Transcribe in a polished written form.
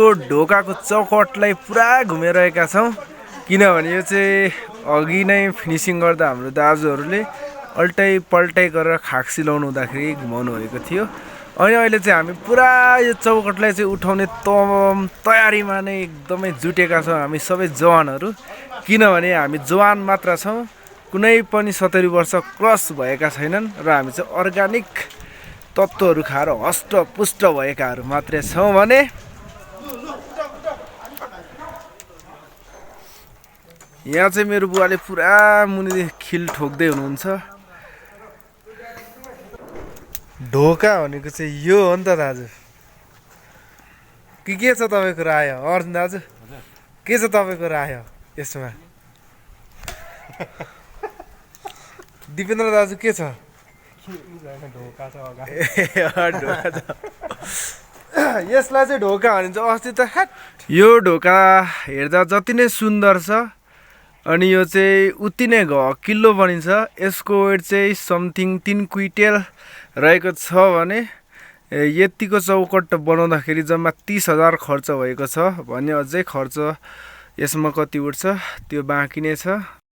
यो ढोकाको चौकटलाई पुरा घुमिरहेका छौँ किनभने यो चाहिँ अघि नै फिनिसिङ गर्दा हाम्रो दाजुहरूले अल्टाइ पल्टाइ गरेर खाक सिलाउनु हुँदाखेरि घुमाउनु भएको थियो। अनि अहिले चाहिँ हामी पुरा यो चौकटलाई चाहिँ उठाउने तयारीमा नै एकदमै जुटेका छौँ हामी सबै जवानहरू। किनभने हामी जवान मात्र छौँ, कुनै पनि 70 वर्ष क्रस भएका छैनन् र हामी चाहिँ अर्ग्यानिक तत्त्वहरू खाएर हष्टपुष्ट भएकाहरू मात्रै छौँ भने यहाँ चाहिँ मेरो बुवाले पुरा मुनि खिल ठोक्दै हुनुहुन्छ। ढोका भनेको चाहिँ यो हो नि त दाजु। के छ तपाईँको राय अर्जुन दाजु? के छ तपाईँको राय यसमा? दिपेन्द्र दाजु के छ? ढोका छ यसलाई चाहिँ ढोका भनिन्छ। अस्ति त यो ढोका हेर्दा जति नै सुन्दर छ अनि यो चाहिँ उति नै किल्लो पनि छ। यसको वेट चाहिँ समथिङ 3 क्विन्टल रहेको छ भने यतिको चौकट बनाउँदाखेरि जम्मा 30,000 खर्च भएको छ भने अझै खर्च यसमा कति उठ्छ त्यो बाँकी नै छ।